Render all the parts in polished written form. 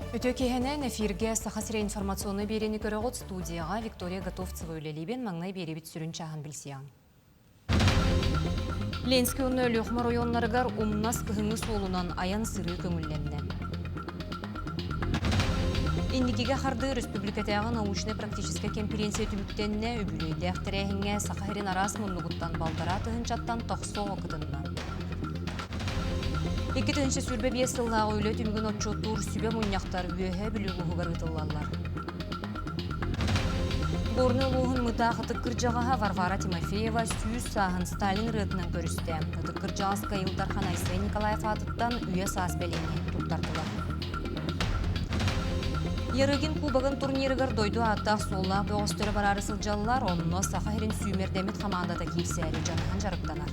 Үтүө киэһэнэн эфиргэ Саха сирэ информационнай биэриини көрөҕүт студияҕа Виктория Готовцева үлэлиибин маҥнай биэриибит сүрүн чааһын билсиэҕиҥ. Ленскэй уонна Өлүөхүмэ оройуоннарыгар умнас кыһыҥҥы суолунан айан-сырыы көҥүллэннэ. Инникигэ хардыы өрөспүүбүлүкэтээҕи научнай-практическай кэмпириэнсийэ түмүктэннэ, үбүлүөйдээх тэрээһиҥҥэ Саха сирин араас муннугуттан балтараа тыһыынчаттан тахса оҕо кытынна. 2025 сыллааҕы үлэ түмүгүн отчуоттуур сүбэ мунньахтар Үөһээ Бүлүү улууһугар ыытыллаллар. Горнай улууһун Мытаах ытык кырдьаҕаһа Варвара Тимофеева 100 сааһын Сталин ырыатынан көрүстэ. Ытык кырдьаҕаска Ил Дархан Айсен Николаев аатыттан үйэ саас бэлиэни туттардылар. Ярыгин Кубогын турнирыгар дойду ааттаах-суоллаах бөҕөстөрө бараары сылдьаллар, онно Саха сирин сүүмэрдэммит хамаандата киирсээри дьаныһан дьарыктанар.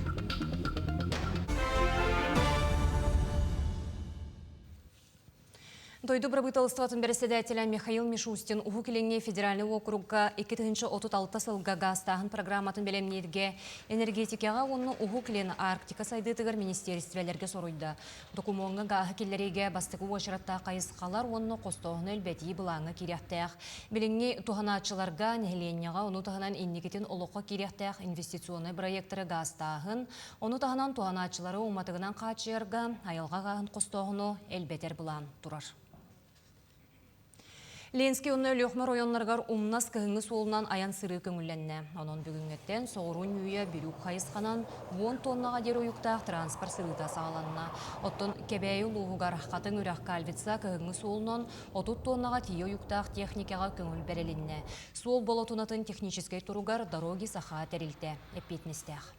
Дойду бырабыыталыстыбатын бэрэссэдээтэлэ Михаил Мишустин Уһук Илиҥҥи федеральнай уокурукка 2036 сылга гаастааһын программатын бэлэмнииргэ энергетикэҕэ уонна Уһук Илин Арктика сайдыытыгар министиэристибэлэргэ соруйда. Докумуоҥҥа гааһы киллэриигэ бастакы уочараттаах хайысхалар уонна хостооһуну элбэтии былааҥҥа киириэхтээх. Билиҥҥи туһанааччыларга, нэһилиэнньэҕэ ону таһынан инникитин олоххо киириэхтээх инвестиционнай бырайыактары гаастааһын, Ону таһынан туһанааччылары уматыгынан хааччыйарга айылҕа гааһын хостооһуну элбэтэр былаан турар. Ленскэй уонна Өлүөхүмэ оройуоннарыгар умнас кыһыҥҥы суолунан айан-сырыы көҥүллэннэ. Онон бүгүҥҥэттэн соҕуруу Ньүүйэ Бүрүүк хайысханан 10 тоннаҕа диэри уйуктаах транспорт сырыыта саҕаланна. Оттон Кэбээйи улууһугар Хатыҥ Үрэх Кальвица кыһыҥҥы суолунан 30 тоннаҕа тиийэ уйуктаах техникаҕа көҥүл бэрилиннэ. Суол болотунатын техническэй туругар Дороги Саха тэрилтэ эппиэтинэстээх.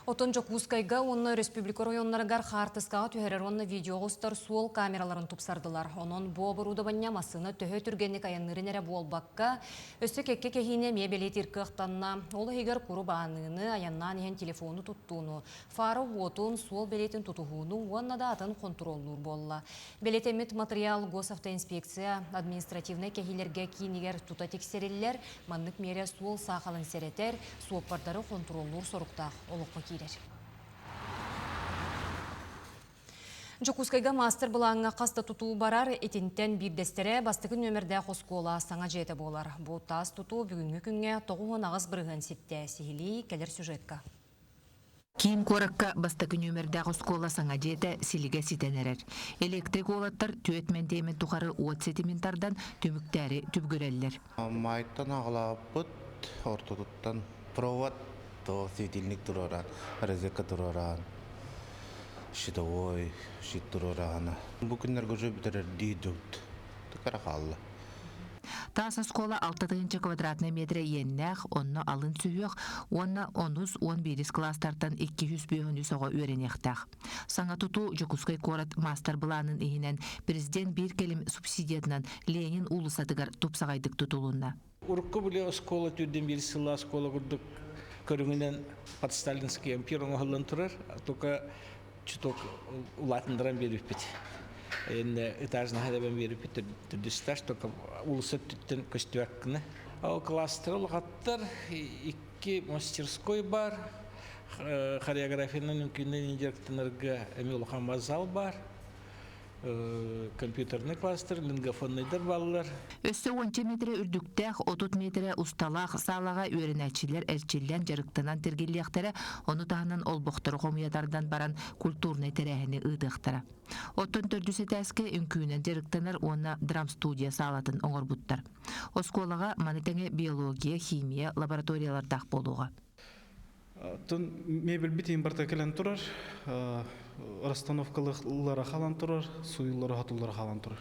Оттон Дьокуускайга уонна өрөспүүбүлүкэ оройуоннарыгар хаартыскаҕа түһэрэр уонна видеоҕа устар суол камераларын тупсардылар. Онон бу оборудование массыына төһө түргэнник айанныырын эрэ буолбакка, өссө кэккэ кэһиини эмиэ бэлиэтиир кыахтанна. Ол иһигэр куру бааныыны, айаннаан иһэн телефону туттууну, фара уотун, суол бэлиэтин тутуһууну уонна да атын хонтуруоллуур буолла. Бэлиэтэммит матырыйаал Госавтоинспекция административнай кэһиилэргэ киинигэр тута тиксэриллэр, Маннык миэрэ суол саахалын сэрэтэр, суоппардары хонтуруоллуур соруктаах олоххо киирэр. Дьокуускайга маастар-былааҥҥа хас да тутуу барар, итинтэн биирдэстэрэ бастакы нүөмэрдээх оскуола саҥа дьиэтэ буолар. Бу таас тутуу бүгүҥҥү күҥҥэ 98% ситтэ. Сиһилии кэлэр сюжетка. Киин куоракка бастакы нүөмэрдээх оскуола саҥа дьиэтэ силигэ ситэн эрэр. Электрик уолаттар түөрт мэндиэмэн тухары уот ситимин тардан түмүктээри түбүгүрэллэр. Маайтан аҕалаабыт ортотуттан провод то светильник туруораан, розетка туруораан, щитовой щит туруораана. Бу күннэргэ уже бүтэрэрдии дьыбыт. Тыкара хаалла. Таас оскуола 6 квадратнай метрэ иэннээх, онно алын сүһүөх уонна онус 11 кылаастартан 253 оҕо үөрэниэхтээх. Саҥа тутуу Дьокуускай куорат маастар-былаанын иһинэн президент биир кэлим субсидиятынан Ленин уулуссатыгар тупсаҕайдык тутулунна. Урукку били оскуола түрдэн биир сылла оскуола курдук көрүҥүнэн под сталинский ампир оҥоһуллан турар. Только чуток улаатыннаран биэрбиппит. Инне этажнаһа эбэн биэрбиппит төрдүс этаж, только уулусса өттүттэн көстүбэт гына. Ол класстар улахаттар, икки мастерской бар, хореографиянан үҥкүүнэн дьарыктанарга эмиэ улахан зал бар. компьютерный кластер, лингофоннайдар бааллар. Өссө уонча метрэ үрдүктээх, 30 метрэ усталаах саалаҕа үөрэнээччилэр эрчиллэн дьарыктанан тиргиллиэхтэрэ, ону таһынан олбохтору хомуйа тардан баран культурнай тэрээһини ыытыахтара. Оттон төрдүс этээскэ үҥкүүнэн дьарыктанар уонна драмстудия саалатын оҥорбуттар. Оскуолаҕа маны тэҥэ биология, химия лабораториялардаах буолуоҕа. Оттон мебель битиин барыта кэлэн турар, расстановкалара халан турар, суюллара хотуллара халан турар.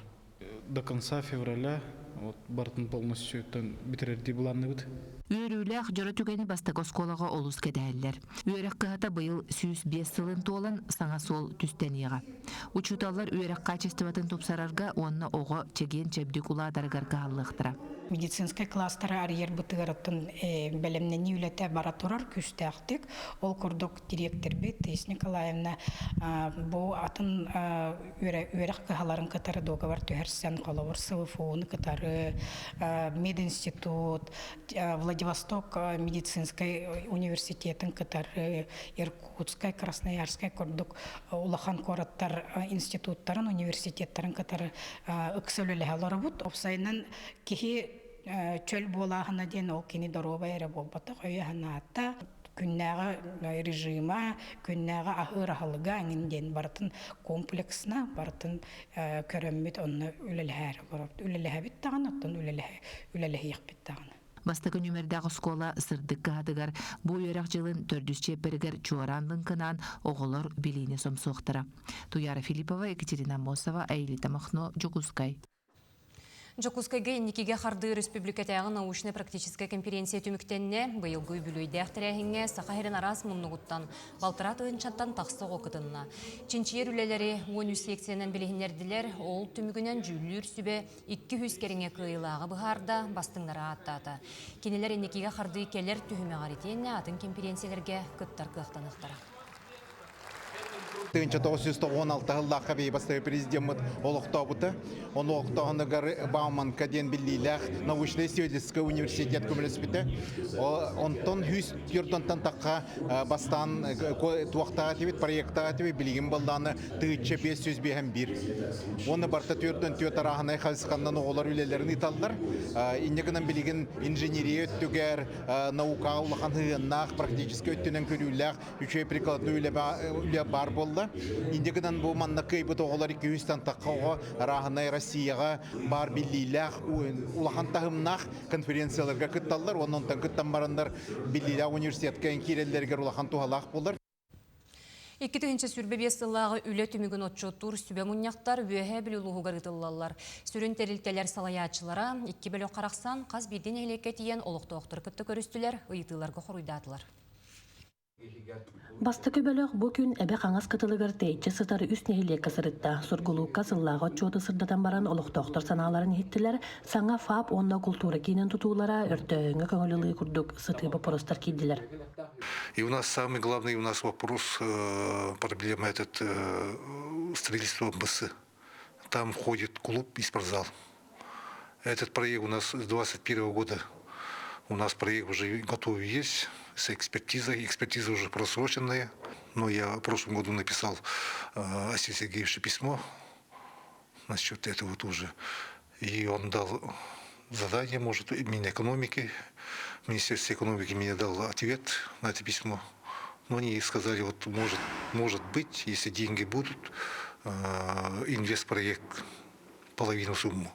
До конца февраля вот барытын полностью бүтэрэрдии былаанныбыт. Үөрүүлээх дьоро түгэни бастакы оскуолаҕа олус кэтэһэллэр. Үөрэх кыһата быйыл 105 сылын туолан саҥа суол түстэниэҕэ. Учууталлар үөрэх хаачыстыбатын тупсарарга уонна оҕо чэгиэн-чэбдик улаатарыгар кыһаллыахтара. Медицинскэй класстары арыйарбытыгар оттон бэлэмнэнии үлэтэ бара турар күүстээхтик. Ол курдук дириэктэрбит Таисия Николаевна бу атын үөрэх кыһаларын кытары дуогабар түһэрсэн, холобур, СВФУ-ну кытары, мединститут, Владивосток медицинскай университетын кытары Иркутскай, Красноярскай курдук улахан куораттар институттарын, университеттарын кытары ыкса үлэлэһэ олоробут. Уопсайынан киһи чөл буолааһына диэн ол кини доруобай эрэ буолбатах, өйө-санаата, күннээҕи режима, күннээҕи аһыыр аһылыга эҥин диэн барытын комплексно барытын көрөммүт онно үлэлэһээр олоробут. Үлэлэһэбит даҕаны, оттон үлэлэһиэхпит даҕаны. Бастакы нүмердээх оскуола сырдык кыһатыгар бу үөрэх дьылын төрдүс чиэппэригэр чуораан лыҥкынаан оҕолор билиини сомсуохтара. Туяра Филиппова, Екатерина Аммосова, Аэлита Махно, Дьокуускай. Дьокуускайга инникигэ хардыы республикатааҕы научнай-практическай конференция түмүктэннэ. Быйылгы үбүлүөйдээх тэрээһиҥҥэ Саха сирин араас муннугуттан балтараа тыһыынчаттан тахса оҕо кытынна. Чинчийэр үлэлэри 13 секциянан билиһиннэрдилэр. Ол түмүгүнэн дьүүллүүр сүбэ 200 кэриҥэ кыайыылааҕы быһаарда, бастыҥнары ааттаата. Кинилэр инникигэ хардыы кэлэр түһүмэҕэр итиэннэ атын кэмпириэнсийэлэргэ кыттар кыахтаныахтара. 1996 сыллаахха биһи бастакы президеммит олохтообута. Ону олохтооһунугар Бауманка диэн биллиилээх научно-исследовательскай университет көмөлөспүтэ. Онтон 104 тахха бастаан туохтаах этибит, проектаах этибит, билигин баллааны 1551. Уонна барыта 44 арааһынай хайысханнан оҕолор үлэлэрин ыыталлар. Инньэ гынан билигин инженерия өттүгэр наукаҕа улахан сыһыаннаах, практическай өттүнэн көрүүлээх үчүгэй прикладной үлэ баар буолла. Инде гынан бу манна кыайбыт оҕолор 200 тахха оҕо арааһынай Россияҕа баар биллиилээх улахан таһымнаах конференцияларга кытталлар уонна онтон кыттан бараннар биллиилээх университетка киирэллэригэр улахан туһалаах буолар. 2025 сыллааҕы үлэ түмүгүн отчуоттуур сүбэ мунньахтар Үөһээ Бүлүү улууһугар ыытыллаллар. Сүрүн тэрилтэлэр салайааччылара икки бөлөх харахсан хас биирдии нэһилиэккэ тиийэн олохтоохтору кытта көрүстүлэр, ыйытыыларга хоруйдаатылар. Бастакы бөлөх бу күн Эбэ хаҥас кытылыгар тэйиччи сытар үс нэһилиэккэ сырытта. Сургулуукка сыллааҕы отчуоту сырдатан баран олохтоохтор санааларын иһиттилэр, саҥа ФАП уонна култуура киинин тутуулара өртөөһүҥҥэ көҥүл ылыы курдук сытыы боппуруостар киирдилэр. И у нас самый главный у нас вопрос, проблема этот строительство МБС. Там входит клуб и спортзал. Этот проект у нас с 2021 года. У нас проект уже готов есть с экспертизой. Экспертиза уже просроченная. Но я в прошлом году написал Асе Сергеевичу письмо насчет этого тоже. И он дал задание, может, Минэкономики. Министерство экономики мне дал ответ на это письмо. Но они сказали, вот может, может быть, если деньги будут, инвестпроект половину сумму,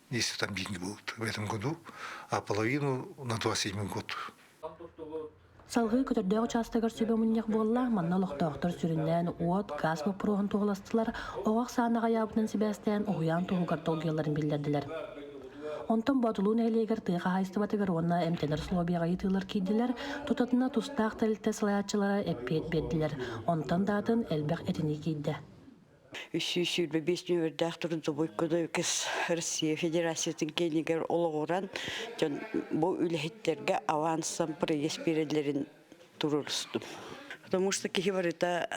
если там деньги будут в этом году, а половину на 27 год. Салгыы Көтөрдөөх учаастагар сүбэ мунньах буолла, манна олохтоохтор сүрүннээн уот, гаас боппуруоһун туоһуластылар, оҕо ахсаана аҕыйаабытынан сибээстээн уһуйаан туһугар долгуйалларын биллэрдилэр. Онтон Боотулуу нэһилиэгэр тыа хаһаайыстыбатыгар уонна эмтэнэр условияҕа ыйытыылар киирдилэр, тутатына тустаах тэрилтэ салайааччылара эппиэт биэрдилэр. Онтон да атын элбэх этинии киирдэ. 325 нүөмэрдээх трудовой кодекс Россия Федерациятын киэнигэр олоҕуран дьон бу үлэһиттэргэ авансан проезд биэрэллэрин туруорустум. Потому что киһи барыта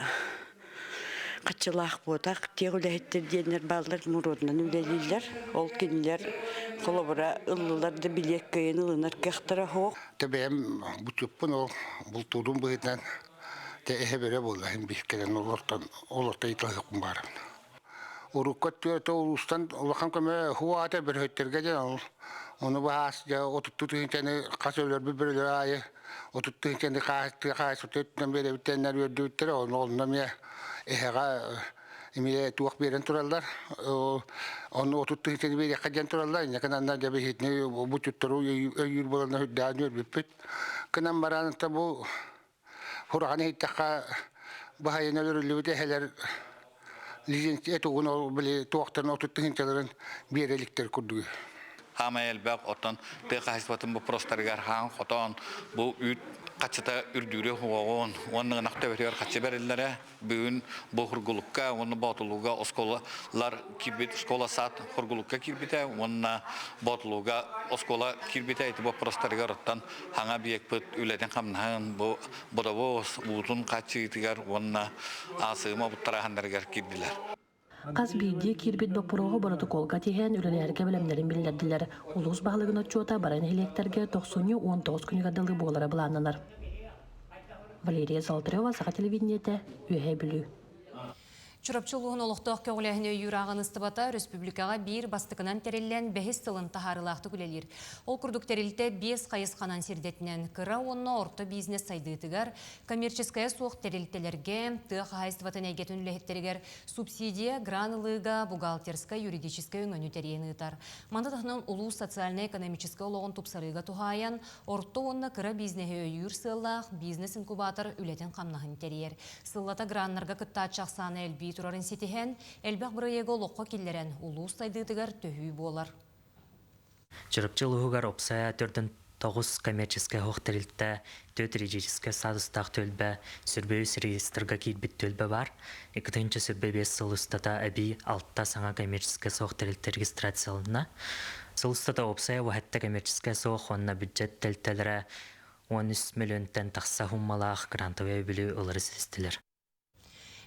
хаччылаах буотах, тех үлэһиттэр диэннэр бааллар муруодунан үлэлииллэр. Ол кинилэр холобура ыллылар да билиэт кыайан ылынар кыахтара суох. Бэйэм бутуппун ол бултуурум быһыытынан Тэ эһэ бөрө буолла иһин биир кэлэн олортон олорто ыйыталаһыахпын баарым. Урукку өттүгэр улуустан улахан көмө хуаата бөрөһүттэргэ дьэ ол ону баһаас дьэ отуттуу тыһыынчаны хас өлөрбүт бөрөлөр аайы отут тыһыынчаны хаһаайыстыга хаһаайыстыбыта өттүнэн биэрэбиттэннэр үөрдүбүттэрэ ону онно эмиэ эһэҕэ эмиэ туох биэрэн тураллар ону отут тыһыынчаны биэриэххэ диэн тураллар инньэ гынан дьэ биһитини бу туттаруу өйүүр буоланна үрдээн үөрбүппүт гынан баран бу Хураҕаны иһиттэххэ баһайын өлөрүллүбүт эһэлэр лизинг тугун ол били туохтарын отут тыһыынчаларын биэрэ иликтэр курдугу. Хаамай элбэх оттон тыа хаһайыстыбатын боппуруостарыгар хаан хотоон бу үүт хаччыта үрдүүрү уоҕун уонна ынах төбөтүгэр хаччы бэриллэрэ Бүгүн бу Хургулукка уонна Боотулууга оскуолалар киирбит школа сад Хургулукка киирбитэ уонна Боотулууга оскуола киирбитэ ити боппуруостарыгар оттон хаҥа объекпыт үлэтин-хамнаһын бу бодобуос уутун хааччыйыытыгар уонна аасыыма буттарааһыннарыгар киирдилэр. Хас биирдии киирбит боппуруоһу боротокуолга тиһэн үлэлэһэргэ бэлэмнэрин биллэрдилэр. Улуус баһылыгын отчуота бары нэһилиэктэргэ тохсунньу 19 күнүгэр дылы буолара былааннанар. Валерия Золотарева, Саха телевидениетэ, Үөһээ Бүлүү. Чурапчы улууһун олохтоох көҕүлээһини өйүүр ааҕыныстыбата республикаҕа биир бастакынан тэриллэн бэһис сылын таһаарыылаахтык үлэлиир. Ол курдук тэрилтэ биэс хайысханан сирдэтинэн кыра уонна орто бизнес сайдыытыгар, коммерческайа суох тэрилтэлэргэ, тыа хаһаайыстыбатын эйгэтин үлэһиттэригэр субсидия, гран ылыыга бухгалтерскай, юридическай өҥөнү тэрийэн ыытар. Маны таһынан улуус социальнай-экономическай олоҕун тупсарыыга туһаайан, орто уонна кыра бизнеһи өйүүр сыаллаах бизнес-инкубатор үлэтин-хамнаһын тэрийэр. Сыллата граннарга кыттааччы ахсаана элбии турарын ситиһэн, элбэх бырайыагы олоххо киллэрэн, улуус сайдыытыгар төһүү буолар. Чурапчы улууһугар уопсайа 49 коммерческай оһох тэрилтэ, 4 юридическай статустаах түөлбэ, сүрбэ үс реестрга киирбит түөлбэ баар. 2025 сыл устата эбии алта саҥа коммерческай суох тэрилтэ регистрацияланна. Сыл устата уопсайа уһатта коммерческай суох уонна бюджет тэрилтэлэрэ 13 мөлүйүөнтэн тахса суммалаах грантовай өйөбүлү ылары ситистилэр.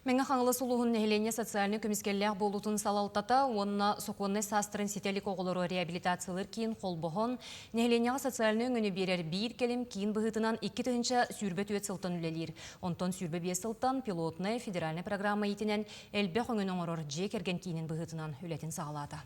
Мэҥэ Хаҥалас улууһун нэһилиэнньэ социальнай көмүскэллээх буолуутун салалтата уонна сокуоннай саастарын ситэ илик оҕолору реабилитациялыыр киин холбоһон, нэһилиэнньэҕэ социальнай өҥөнү биэрэр биир кэлим киин быһыытынан 2024 сылтан үлэлиир. Онтон 25 сылтан пилотнай федеральнай программа иитинэн элбэх өҥөнү оҥорор дьиэ кэргэн киинин быһыытынан үлэтин саҕалаата.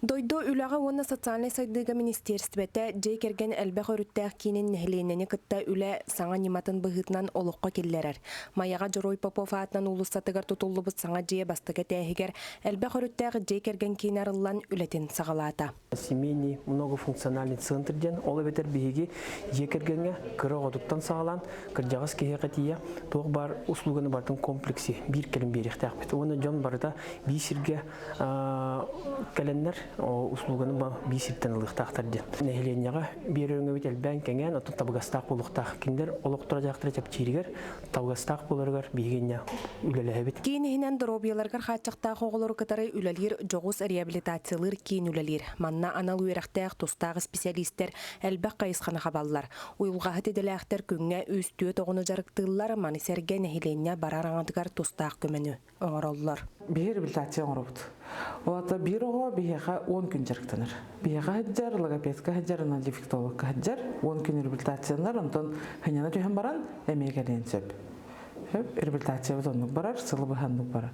Дойду үлэҕэ уонна социальнай сайдыыга министиэристибэтэ дьиэ кэргэн элбэх өрүттээх киинин нэһилиэнньэни кытта үлэ саҥа ньыматын быһыытынан олоххо киллэрэр. Майаҕа Дьоруой Попов аатынан уулуссатыгар тутуллубут саҥа дьиэ бастакы этээһигэр элбэх өрүттээх дьиэ кэргэн киинэ арыллан үлэтин саҕалаата. Семейный многофункциональный центр диэн, ол эбэтэр биһиги дьиэ кэргэҥҥэ кыра оҕотуттан саҕалаан кырдьаҕас киһиэхэ тиийэ туох баар услуганы барытын комплекси биир кэлим биэриэхтээхпит. Уонна дьон барыта биир сиргэ кэлэннэр услуганы биир сиртэн ылыахтаахтар диэн. Нэһилиэнньэҕэ биэрэр өҥөбүт элбээн кэҥээн, оттон табыгастаах буолуохтаах. Кинилэр олохторо-дьаһахтара чэпчииригэр, табыгастаах буоларыгар биһиги инньэ үлэлэһэбит. Киин иһинэн доруобуйаларыгар хааччахтаах оҕолору кытары үлэлиир дьоҕус реабилитациялыыр киин үлэлиир. Манна анал үөрэхтээх тустаах исписэлиистэр элбэх хайысханы хабаллар. Уйулҕаһыт идэлээхтэр күҥҥэ үс-түөрт оҕону дьарыктыыллар, маны сэргэ нэһилиэнньэ барар аҥатыгар тустаах көмөнү оҥороллор. Биһи реабилитация оҥоробут. Ол биир оҕо биһиэхэ 10 күн дьарыктанар. Биһиэхэ сылдьар, логопедка сылдьар, онон дефектологка сылдьар. 10 күн реабилитацияланар, онтон сынньана түһэн баран эмиэ кэлиэн сөп. Сөп, реабилитациябыт оннук барар, сылы быһа оннук барар.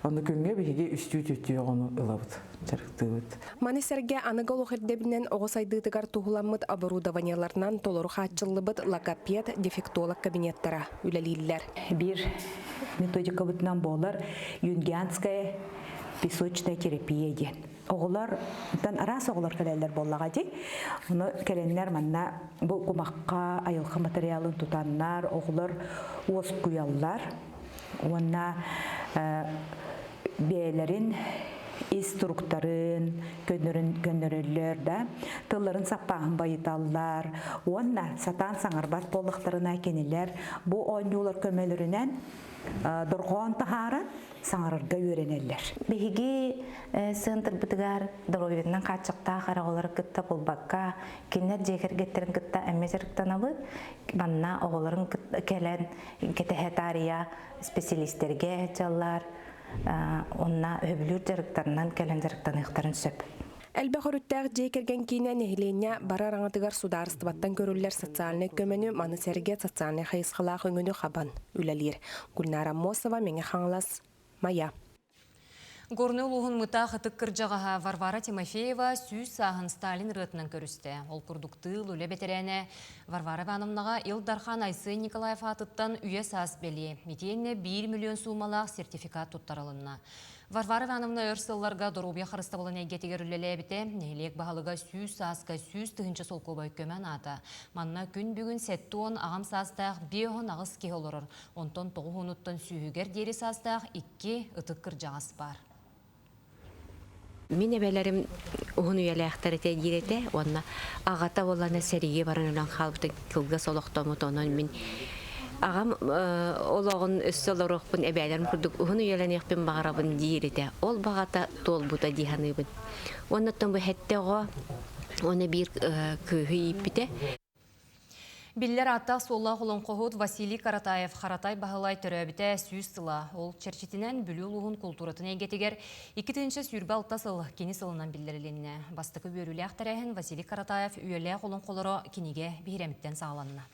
Онно күҥҥэ биһиги үстүү-түөртүү оҕону ылабыт, дьарыктыыбыт. Маны сэргэ аныгы олох ирдэбинэн оҕо сайдыытыгар туһуламмыт оборудованиеларынан толору хааччыллыбыт логопед, дефектолог кабинеттара үлэлииллэр. Биир методикабытынан буолар юнгианская песочная терапия диэн. Оҕолор араас оҕолор кэлэллэр буоллаҕа дии. Ону кэлэннэр манна бу кумахха айылҕа материалын тутаннар оҕолор уоскуйаллар уонна бэйэлэрин ис туруктарын көннөрөллөр да тылларын саппааһын байыталлар уонна сатаан саҥарбат буоллахтарына кинилэр бу оонньуулар көмөлөрүнэн дорҕоон таһааран саҥарарга үөрэнэллэр. Биһиги центрбытыгар доруобуйатынан хааччахтаах эрэ оҕолору кытта буолбакка, кинилэр дьиэ кэргэттэрин кытта эмиэ дьарыктанабыт. Манна оҕолорун кэлэн кэтэһэ таарыйа специалистэргэ дьаллар, онно өбүлүүр дьарыктарынан кэлэн дьарыктаныахтарын сөп. Элбэх өрүттээх дьиэ кэргэн киинэ нэһилиэнньэ бары араҥатыгар судаарыстыбаттан көрүллэр социальнай көмөнү, маны сэргэ социальнай хайысхалаах өҥөнү хабан үлэлиир. Гульнара Аммосова, Мэҥэ Хаҥалас, Майа. Горнай улууһун Мытаах ытык кырдьаҕаһа Варвара Тимофеева 100 сааһын Сталин ырыатынан көрүстэ. Ол курдук тыыл үлэ бэтэрээнэ Варвара Ивановнаҕа Ил Дархан Айсен Николаев аатыттан үйэ саас бэлиэ, итиэннэ 1 миллион суумалаах сертификат туттарылынна. Варвара Ивановна өр сылларга доруобуйа харыстабылын эйгэтигэр үлэлээбитэ, нэһилиэк баһылыга 100 сааска 100 000 солкуобай көмө анаата. Манна күн бүгүн 70 аҕам саастаах 58 киһи олорор, онтон тоҕус уонуттан сүүһүгэр диэри саастаах икки ытык кырдьаҕас баар. Мин эбэлэрим уһун үйэлээхтэр этэ диир этэ уонна аҕата буоллана сэриигэ баран өлөн хаалбыта кылгас олохтоммут онон мин аҕам олоҕун өссө олоруохпун эбээлэрим курдук уһун үйэлэниэхпин баҕарабын диир этэ ол баҕата туолбута дии саныыбын уонна оттон бу сэттэ оҕо уонна биир кыыһы ииппитэ. Биллэр ааттаах-суоллаах олоҥхоһут Василий Каратаев Харатай Баһылай төрөөбүтэ 100 сыла. Ол чэрчитинэн Бүлүү улууһун култууратын эйгэтигэр 2026 сыл кини сылынан биллэрилиннэ. Бастакы үөрүүлээх тэрээһин Василий Каратаев үйэлээх олоҥхолоро кинигэ биһирэмиттэн саҕаланна.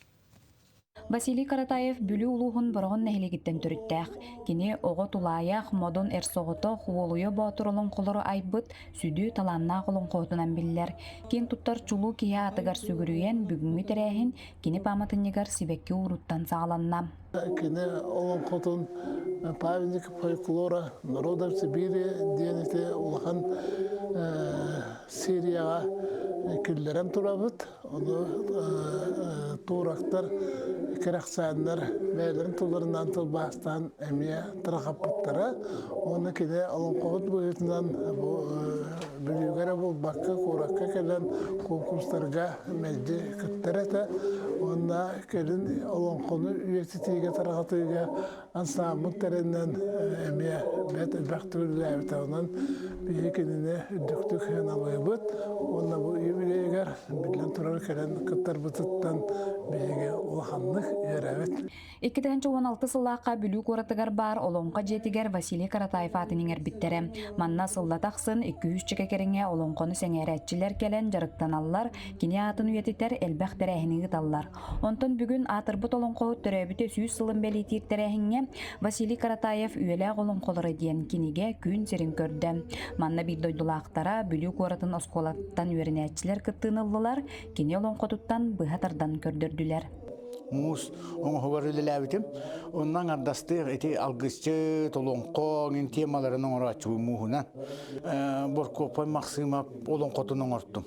Василий Каратаев Бүлүү улууһун Бороҕон нэһилиэгиттэн төрүттээх. Кини оҕо тулаайах, модун эр соҕотох, уолуйа боотур олоҥхолору айбыт сүдү талааннаах олоҥхоһутунан биллэр. Киэн туттар чулуу киһи аатыгар сүгүрүйэн, бүгүҥҥү тэрээһин кини пааматынньыгар сибэкки ууруттан саҕаланна. Кини олоҥхотун памятник фольклора народов Сибири диэн ити улахан серияҕа киллэрэн турабыт. Ону туурактар, кэрэхсээннэр бэйэлэрин тылларынан тылбаастаан эмиэ тарҕаппыттара. Уонна кини олоҥхоһут быһыытынан бу Бүлүүгэ эрэ буолбакка, куоракка кэлэн конкурстарга мэлдьи кыттар этэ. Уонна кэлин олоҥхону үйэтитиигэ, тарҕатыыга ансаамбыл тэринэн эмиэ бэрт элбэх үлэлээбитэ. Онон биһиги кинини үрдүктүк сыаналыыбыт уонна бу юбилейыгар биллэн турар кэлэн кыттарбытыттан биһиги улаханнык үөрэбит. 2016 сыллаахха Бүлүү куоратыгар баар Олоҥхо дьиэтигэр Василий Каратаев аатын иҥэрбиттэрэ. Манна сыллата ахсын 200 чэкэ кэриҥэ олоҥхону сэҥээрээччилэр кэлэн дьарыктаналлар, кини аатын үйэтитэр элбэх тэрээһини ыыталлар. Онтон бүгүн аатырбыт олоҥхоһут төрөөбүтэ 100 сылын бэлиэтиир тэрээһиҥҥэ Василий Каратаев Үйэлээх олоҥхолоро диэн кинигэ күн сирин көрдө. Манна биир дойдулаахтара Бүлүү куоратын оскуолаттан үөрэнээччилэр кыттыыны ыллылар, кини олоҥхотуттан быһа тардан көрдөрдүлэр. Муус оҥоһугар үлэлээбитим. Онно аҥардастыах ити алгысчыт, олоҥхо иҥин темаларын оҥорооччубун мууһунан. Боркуоппай Махсыымап олоҥхотун оҥортум.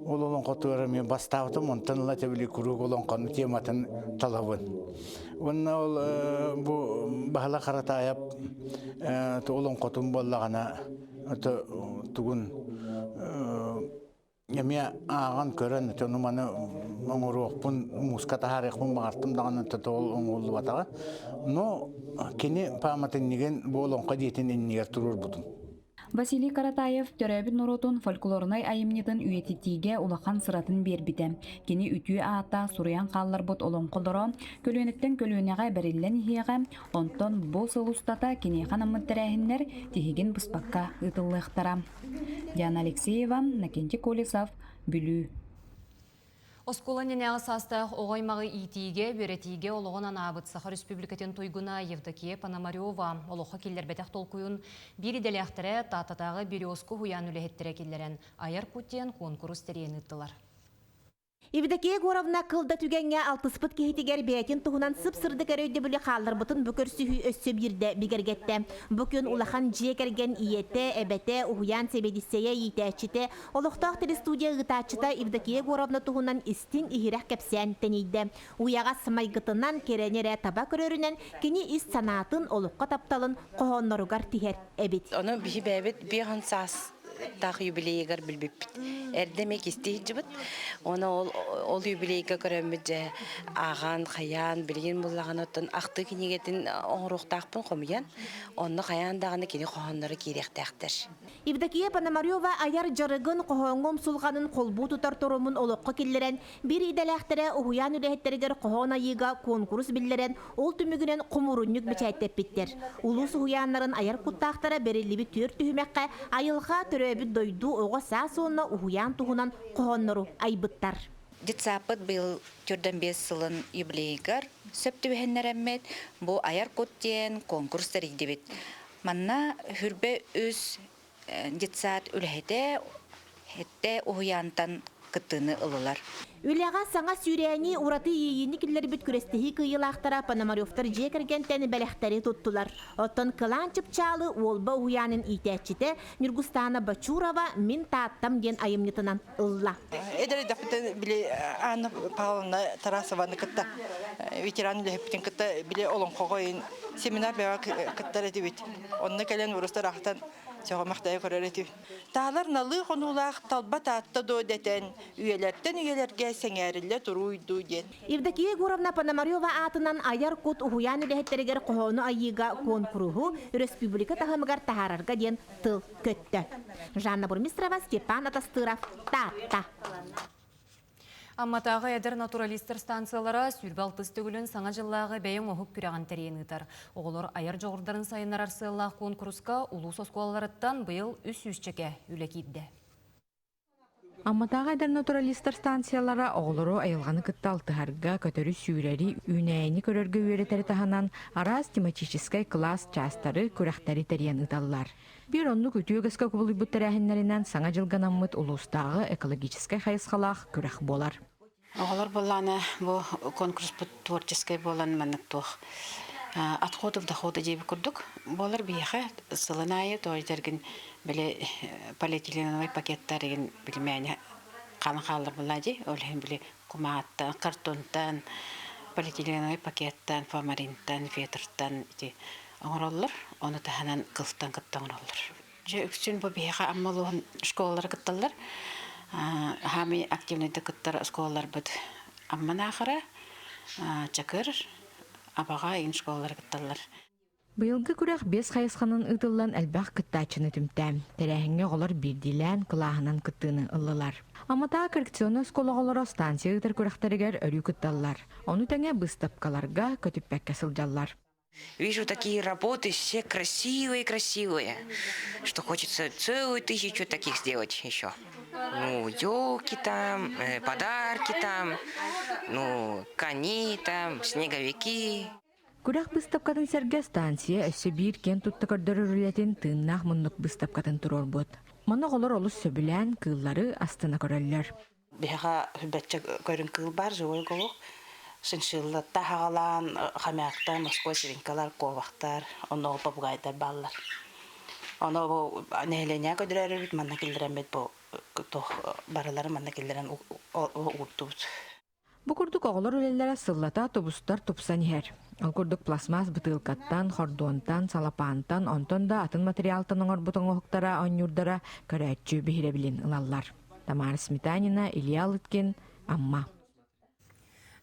Ол олоҥхотугар эмиэ бастаабытым, онтон ыла тэбили куруук олоҥхону тематын талабын. Уонна ол бу Баһыла Харатаайап олоҥхотун буоллаҕына тугун эмиэ ааҕан көрөн ону маны оҥоруохпун мууска таһаарыахпын баҕартым даҕаны ол оҥоһуллубатаҕа. Но кини пааматынньыгын бу олоҥхо дьиэтин иннигэр туруорбутум. Василий Каратаев төрөөбүт норуотун фольклорнай айымньытын үйэтитиигэ улахан сыратын биэрбитэ. Кини үтүө аата суруйан хаалларбыт олоҥхолоро көлүөнэттэн көлүөнэҕэ бэриллэн иһиэҕэ, онтон бу сыл устата киниэхэ анаммыт тэрээһиннэр тиһигин быспакка ыытыллыахтара. Диана Алексеева, Накентий Колесов, Бүлүү. Оскуола иннинээҕи саастаах оҕо аймаҕы иитиигэ, үөрэтиигэ олоҕун анаабыт Саха Республикатын туйгуна Евдокия Пономарева олоххо киллэрбэтэх толкуйун биир идэлээхтэрэ Тааттатааҕы Березка уһуйаан үлэһиттэрэ киллэрэн Айар кут диэн куонкурус тэрийэн ыыттылар. Евдокия Егоровна кыл да түгэҥҥэ алтыспыт киһитигэр бэйэтин туһунан сып-сырдык эрэ өйдөбүлү хаалларбытын бу көрсүһүү өссө биирдэ бигэргэттэ. Бу күн улахан дьиэ кэргэн ийэтэ, эбэтэ, уһуйаан сэбиэдиссэйэ, иитээччитэ, Олохтоох телестудия ыытааччыта Евдокия Егоровна туһунан истиҥ-иһирэх кэпсээн тэнийдэ. Уйаҕас майгытынан, кэрэни эрэ таба көрөрүнэн кини ис санаатын, олоххо тапталын хоһоонноругар тиһэр эбит. Ону биһи бэйэбит биэһэн саастаах юбилейыгар билбиппит. Эрдэ эмиэ кистии сылдьыбыт. Оны ол ол юбилейга көрөммүт дьэ ааҕан, хайаан, билигин буллаҕына оттон ахтыы кинигэтин оҥоруохтаахпын хомуйан, онно хайаан даҕаны кини хоһоонноро киириэхтээхтэр. Евдокия Пономарева айар дьарыгын, хоһооҥҥо умсулҕанын холбуу тутар торумун олоххо киллэрэн, биир идэлээхтэрэ уһуйаан үлэһиттэригэр хоһоон айыыга куонкурус биллэрэн, ол түмүгүнэн хомуурунньук бэчээттэппиттэр. Улуус уһуйааннарын айар куттаахтара бэриллибит түөрт түһүмэххэ айылҕа, төрөөбүт дойду, оҕо саас уонна уһуйаан туһунан хоһооннору айбыттар. Детсаппыт быйыл 45 сылын юбилейыгар сөп түбэһиннэрэммит, бу Айар кут диэн конкурс тэрийдибит. Манна Хүрбэ үс детсад үлэһитэ хэттэ уһуйаантан кыттыыны ылылар. Үлэҕэ саҥа сүүрээни ураты иэйиини киллэрбит күрэстэһии кыайыылаахтара Пономаревтар дьиэ кэргэнтэн бэлэхтэри туттулар. Оттон Кылаан Чыпчаалы Уолба уһуйаанын иитээччитэ Ньургустаана Бочурова «Мин Тааттам» диэн айымньытынан ылла. Эдэр эрдэхпиттэн били Анна Павловна Тарасованы кытта ветеран үлэһиппитин кытта били олоҥхоҕо семинар бэҕэ кыттар этибит. Онно кэлэн урустар ахтан сөҕө-махтайа көрөр этибит. Таалар налыы хонуулаах талба таатта дуо дэтэн, үйэлэртэн үйэлэргэ сэҥээриллэ туруй дуу диэн. Евдокия Егоровна Пономарева аатынан Айар кут уһуйаан үлэһиттэригэр хоһоону айыыга куонкуруһу өрөспүүбүлүкэ таһымыгар таһаарарга диэн тыл көттө. Жанна Бурмистрова, Степан Атастыров, Таатта. Амматааҕы эдэр натуралистар станциялара 26 төгүлүн Саҥа дьыллааҕы бэйэ оҥоһук күрэҕин тэрийэн ыытар. Оҕолор айар дьоҕурдарын сайыннарар сыаллаах куонкуруска улуус оскуолаларыттан быйыл үс сүүсчэкэ үлэ киирдэ. Амматааҕы эдэр натуралистар станциялара оҕолору айылҕаны кытта алтыһарга, көтөрү-сүүрэри, үүнээйини көрөргө үөрэтэри таһынан араас тематическай кылаас чаастары, күрэхтэри тэрийэн ыыталлар. Биир оннук үтүө үгэскэ кубулуйбут тэрээһиннэринэн Саҥа дьылга анаммыт улуустааҕы экологическай хайысхалаах күрэх буолар. Оҕолор буоллаҕына бу конкурспут творческай буолан маннык туох отходов дохода диэбит курдук буолар биһиэхэ сылын аайы тоойдоргун били полиэтиленовай пакеттар игин билимээни хаалан хааллар буоллаа дии ол иһин били кумааттан картонтан полиэтиленовай пакеттан фомаринтан фетртан ити оҥороллор ону таһынан кылтан кытта оҥороллор Дьэ үксүн бу биһиэхэ Амма улууһун школалара кытталлар. Хаамый активнайдык кыттар оскуолаларбыт Амма Наахара, Чакыр, Абаҕа игин школалара кытталлар. Быйылгы күрэх биэс хайысханан ыытыллан элбэх кыттааччыны түмтэ. Тэрээһиҥҥэ оҕолор биирдиилээн кылааһынан кыттыыны ыллылар. Амматааҕы коррекционнай оскуола оҕолоро станция ыытар күрэхтэригэр өрүү кытталлар. Ону тэҥэ быыстапкаларга көтүппэккэ сылдьаллар. Вижу такие работы, все красивые-красивые, что хочется целую тысячу таких сделать еще. Ну, елки там, подарки там, ну, кони там, снеговики. Күрэх быыстапкатын сэргэ станция өссө биир киэн тутта көрдөрөр үлэтин тыыннаах муннук быыстапкатын туруорбут. Манна оҕолор олус сөбүлээн кыыллары астына көрөллөр. Биһиэхэ хүбэччэ көрүҥ кыыл баар, живой голубь. Шиншиллаттан хаҕалаан, хомяктар, морской свинкалар, куобахтар, оннооҕу попугайдар бааллар. Ону бу нэһилиэнньэҕэ көдөрөрүбүт, манна киллэрэммит бу туох барыларын манна киллэрэн уурдубут. Бу курдук оҕолор үлэлэрэ сыллата тубустар тупсан иһэр. Ол курдук пластмасс бытыылкаттан, хордуонтан, салапаантан, онтон да атын материалтан оҥорбут оҥоһуктара, оонньуурдара көрөөччү биһирэбилин ылаллар. Тамара Сметанина, Илья Лыткин, Амма.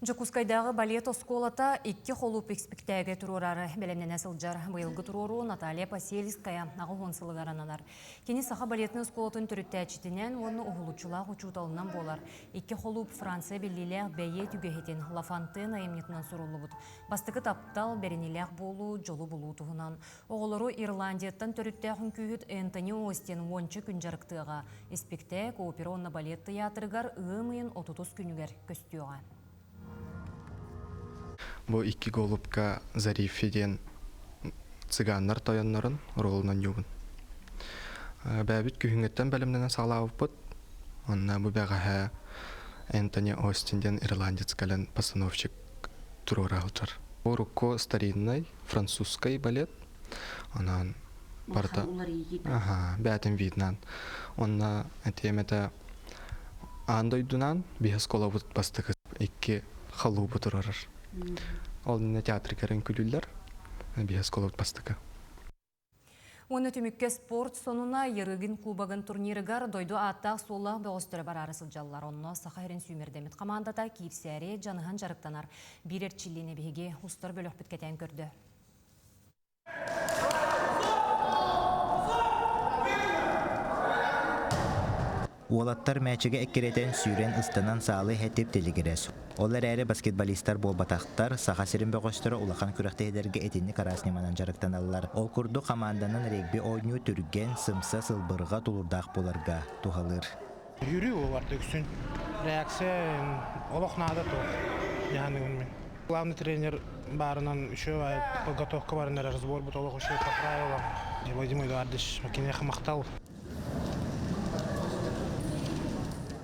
Дьокуускайдааҕы балет оскуолата икки холууп испиктээгэ туруорары бэлэмнэнэ сылдьар. Быйылгы туруоруу Наталья Посельская 80 сылыгар ананар. Кини саха балетын оскуолатын төрүттээччитинэн уонна уһулуччулаах учууталынан буолар. Икки холууп Франция биллиилээх бэйиэт үгэһитин Лафонтен айымньытынан суруллубут. Бастакы таптал, бэриниилээх буолуу, дьолу булуу туһунан. Оҕолору Ирландияттан төрүттээх үҥкүүһүт Энтони Остин уонча күн дьарыктыаҕа. Испиктээк опера уонна балет тыйаатырыгар ыам ыйын отутус күнүгэр көстүөҕэ. Бу икки голубка Зарифи диэн цыганнар тойоннорун оруолунан юбун. Бэйэбит күһүҥҥүттэн бэлэмнэнэн саҕалаабыппыт. Онно бу бэҕэһээ Энтони Остин диэн ирландец кэлэн постановщик туруора сылдьар. Урукку старинный французский балет. Онон барыта бээтин виднан. Онно этиэм этэ аан дойдунан биһи оскуолабыт бастакы икки халуубу турарар. Ол иннинэ театры кэрэн күлүллэр биһи оскуолабыт бастакы. Уонна түмүккэ спорт сонуна Ярыгин кубогын турнирыгар дойду ааттаах-суоллаах бөҕөстөрө бараары сылдьаллар. Онно Саха сирин сүүмэрдэммит хамаандата киирсээри дьаныһан дьарыктанар. Биир эрчиллиини биһиги устар бөлөхпүт кэтээн көрдө. Уолаттар мээчиги эккирэтэн, сүүрэн, ыстанан саалы иһэ тип-тилигирэс. Ол эрээри баскетболистар буолбатахтар, Саха сирин бөҕөстөрө улахан күрэхтэһиилэргэ итинник араас ньыманан дьарыктаналлар. Ол курдук хамаанданан регби оонньуу түргэн, сымса, сылбырҕа, тулуурдаах буоларга туһалыыр. Yürü оларды үксүн. Реакция олох наада туох дьаһаныгын мин. Главный тренер баарынан еще подготовка баран эрэр сбор бут олох еще по правилам. Владимир Эдуардович киниэхэ махтал.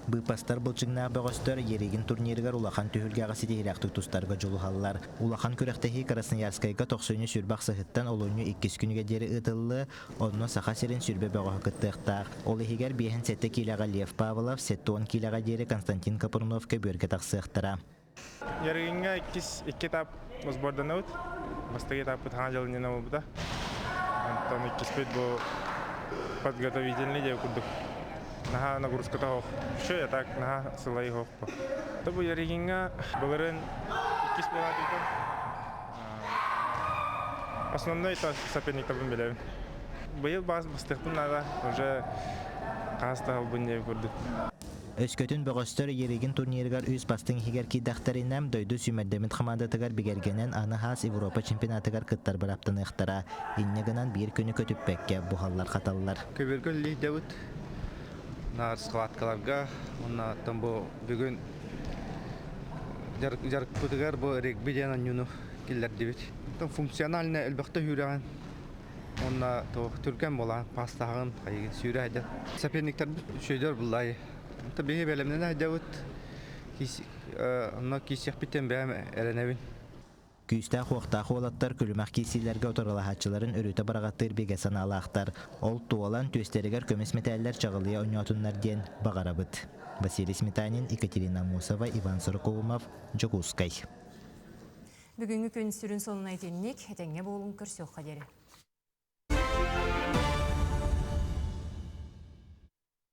Быыппастар былчыҥнаах бөҕөстөр Еригин турнирыгар улахан түһүлгэҕэ ситиһиилээхтик тустарга дьулуһаллар. Улахан күрэхтэһии Красноярскайга тохсунньу сүүрбэ ахсыһыттан олунньу иккис күнүгэ диэри ыытыллыа, онно Саха сирин сүүрбэ бөҕөһө кыттыахтаах. Ол иһигэр 57 киилэҕэ Лев Павлов, 70 киилэҕэ диэри Константин Капрунов көбүөргэ тахсыахтара. Ярыгиҥҥа иккис икки этап сборданабыт. Бастакы этаппыт хаҥа дьыл иннинэ буолбута. Онтон иккиспит бу подготовительный диэн курдук. Наһаа нагрузката суох. Еще я так наһаа сылайы суох. Бу Ярыгиҥҥа былырын иккис буолаатыйтан основной соперниктарбын билэбин. Быйыл баас бастыахпын наада, уже хаас таһылбын диэн курдук. Өскөтүн бөҕөстөр Ерегин турнирыгар үс бастыҥ иһигэр киирдэхтэринэ, дойду сүүмэрдэммит хамаандатыгар бигэргэнэн аны хаас Европа чемпионатыгар кыттар бырааптаныахтара. Инньэ гынан биир күнү көтүппэккэ буһаллар-хаталлар. Көбүөргэ үлэлиирдэбит. Наар схваткаларга уонна оттон бу бүгүн дьарыкпытыгар бу регби диэн оонньууну киллэрдибит. Функционально элбэхтэ үүрэҕин уонна түргэн буолаан паастаһаҕын хайыгын сүүрэ сылдьар. Соперниктарбыт үчүгэйдэр буллай. Биһи бэлэмнэнэ сылдьабыт. Онно киирсиэхпиттэн бэйэм эрэнэбин. Күүстээх-уохтаах уолаттар күлүмэх киирсиилэргэ утарылаһааччыларын өрүтэ быраҕаттыыр бигэ санаалаахтар. Ол туолан, түөстэригэр көмүс мэтээллэр чаҕылыйа оонньоотуннар диэн баҕарабыт. Василий Сметанин, Екатерина Аммосова, Иван Сорокоумов, Дьокуускай. Бүгүҥҥү күн сүрүн сонуна итинник, этэҥҥэ буолуҥ, көрсүөххэ диэри.